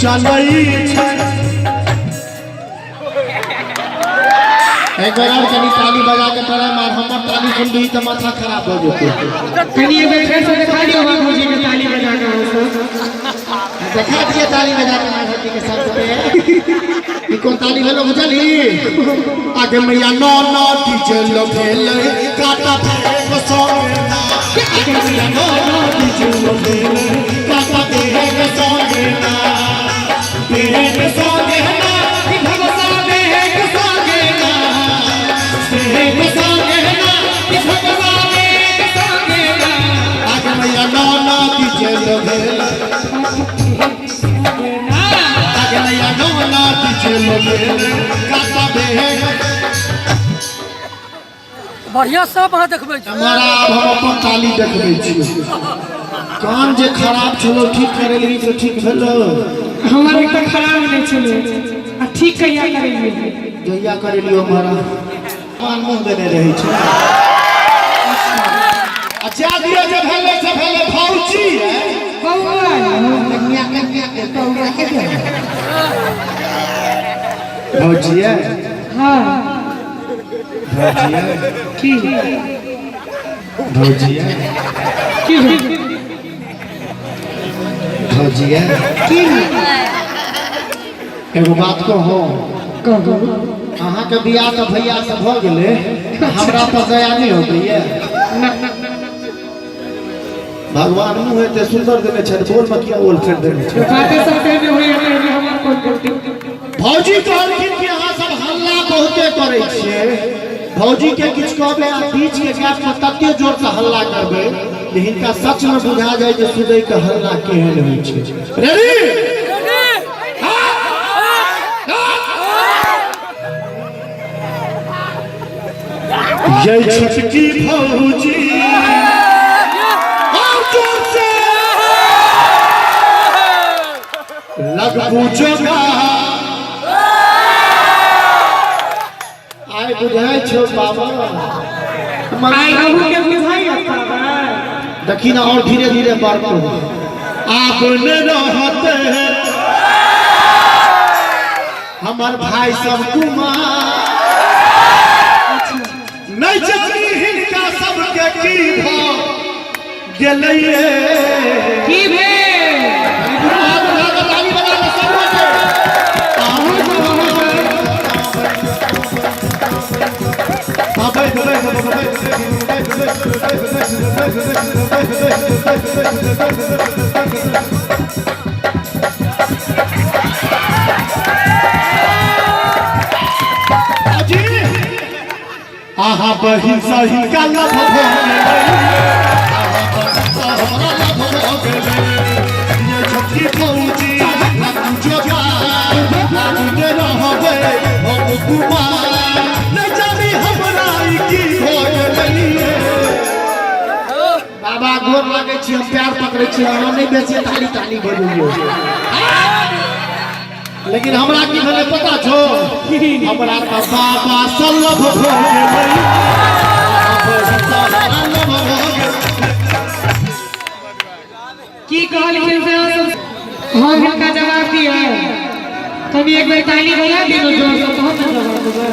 चलै छै। एक बेर और कनी ताली बजा के तोरा मार, हमर ताली सुनबही तऽ माथा खराब भऽ जेतै। कनी एक बेर फेर से देखा दियौ हमरा भौजी के ताली बजा के अहाँ सब। देखा दिए ताली बजा के मार भौजी के सबके। ई कोन ताली भेलो बुझलही? आगे मैया नौ नौ डीजे लो भेलै काटा फेक सोने ना। आगे मैया नौ नौ डीजे लो भेलै काटा फेक सोने ना। फेक सोने ना कि भगसा फेक सोने ना। फेक सोने ना कि भगसा फेक सोने ना। आगे मैया नौ नौ डीजे लो भेलै आगे मैया नौ नौ डीजे लो भेलै काटा फेक। बढ़िया सब अहाँ देखबै छी। हमारा आब हम अपन ताली देखबै छी। कान जे खराब छलो ठीक करेलही से ठीक भेलो? हमर एक तऽ खराब नहि छलै आ ठीक कहिया करेलियै? जहिया करेलियो हमारा कान मुँह देने रहै छै। अच्छा दियौ जे भेलै से भेलै भौजी। बौआ कन्या कन्या के बौआ के भौजी है। हाँ भौजी है। की भौजी है। की भेल? भौजी है। की एगो बात कहो? कहू। अहाँके बियाह तऽ भैया से भऽ गेलै, हमरा पर दया नहि होइए? ना। भगवान मुँह एते सुंदर देने छथि, बोल में किया ओल फेर देने छथि? बाते सब कहने होइए तऽ हमर कोन गलती? भौजी कहलखिन कि अहाँ सब हल्ला बहुते करै छियै। भौजी के किछु कहबै आ बीच के गैप में तते जोर से हल्ला करबै जे हिनका सच में बुझा जाय जे सुदै के हल्ला केहन होइ छै। रेडी? ये छोटकी भौजी और जोर से लगबू जोगा आइ बुझाइ छौ बाबा। आइ अहू के बुझाइए बाबा। देखी ना और धीरे धीरे बढ़तो। आप ने रहते हमर भाई सब कुमार, नहीं जानी हिनका सबके की भऽ गेलैये। की भेल? दुनू हाथ उठा कऽ ताली बजा कऽ सब गोटे। हाँ, बैठ बैठ बैठ अजी आहा बहिन सही का लभ भऽ गेलै। आहा बहिन सँ हमरा लभ भऽ गेलै। ये छोटकी भौजी लगू जोगार, आगू ने रहबै हम कुमार। नहि जानी हमरा ई की भऽ गेलै। बाबा गोर लागै छी, हम प्यार पकड़ै छी, अहाँ नहि बेसी ताली ताली बजैयौ। लेकिन हमरा की भेलै पता छौ? हमरा तऽ बाबा सँ लभ भऽ गेलै। आहा बहिन सँ हमरा लभ भऽ गेलै। की कहलखिन से अहाँ सब? हम हिनका जवाब दिअ, कनी एक बेर ताली बजा दियौ जोर से तहन ने जवाब देबै।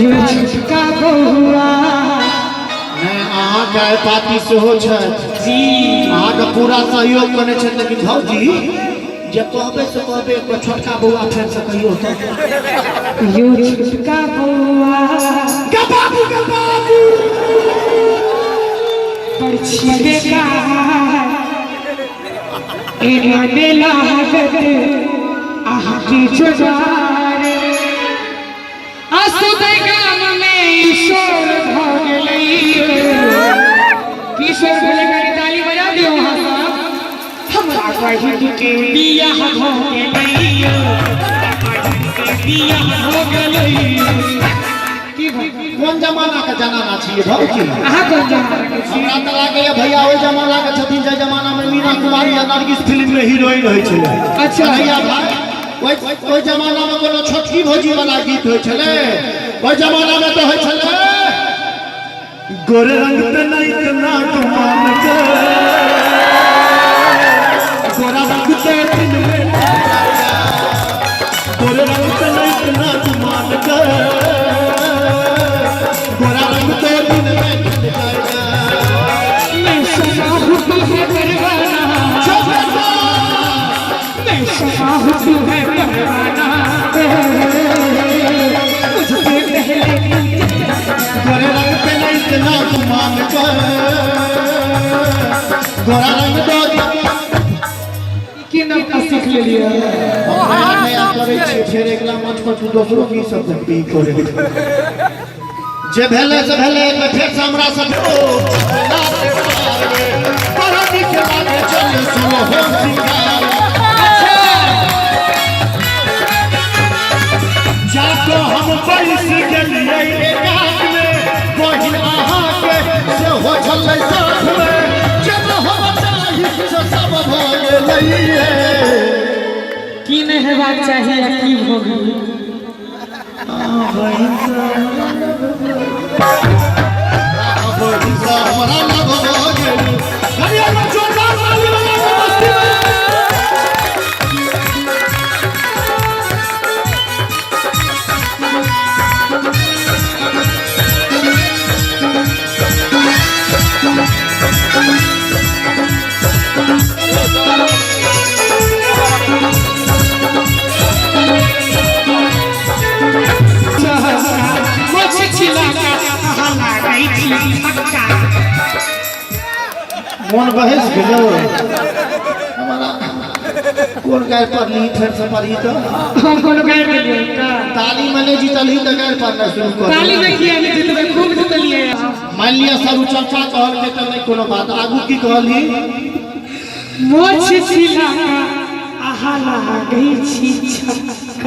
यो छोटका बौआ। नहि, अहाँके आइ पार्टी सेहो छथि जी, अहाँके पूरा सहयोग करै छथि, लेकिन भौजी जे कहबै से कहबै। एक बेर छोटका बौआ फेर से कहियौ तऽ। यो छोटका बौआ गे बाबू गे बाबू पर छी बेकार, एना ने लागत अहाँके जोगार। असुदै गाम में ईश्वर भऽ गेलै। किशोर भेलै? कनी ताली बजा दियौ अहाँ सब। हमरा बहिन के बियाह भऽ गेलै, हमरा बहिन के बियाह भऽ गेलै। की भेल? कोन जमाना के जनाना छियै भौजी? अहाँ कोन जमाना के छी? हमरा तऽ लागैया भैया ओहि जमाना के छथिन जाहि जमाना में मीना कुमारी आ नरगिस फिल्म में हीरोइन होइ छलै। अच्छा। भैया भाई ओहि जमाना में कोनो छोटकी भौजी वाला गीत होइ छलै? ओहि जमाना में तऽ होइ छलै गोरे रंग पे नहीं इतना गुमान के, गोरा रंग पे गोरा रंग डोरी। की नवका सीख लेलियै? हम नया नया करै छियै, फेर अगिला मंच पर तू दोसरो की सब देखबी करे। जे भेलै से भेलै, एक बेर फेर से हमरा सब बड़ा नीक लागे चल सुनो हो सिंगार। जाको हम बैस गेलियै एकांत में, बहिन अहाँके सेहो छलै साथ में, जब हम चाही से सब भऽ गेलैये। की नहि हेबाक चाही आ की भऽ गेलै? बहिन सँ हमरा लव भऽ गेल। करिया में जोरदार ताली बजा के मस्ती में। मोछ छिलाका अहाँ लागै छी छक्का। मोन बहस गेलो हमारा। कोन गाय पढ़ली? फेर से पढ़ी तो। हम कोनो गारि देलियै का? ताली में नहीं जीतलही तऽ गारि पढ़ना शुरू कर। ताली में किया नहि जीतबै? खूब जीतलियै। मान लिया सर चर्चा कहल के तऽ नहीं कोनो बात। आगू की कहली? मोछ छिलाका अहाँ लागै छी छक्का।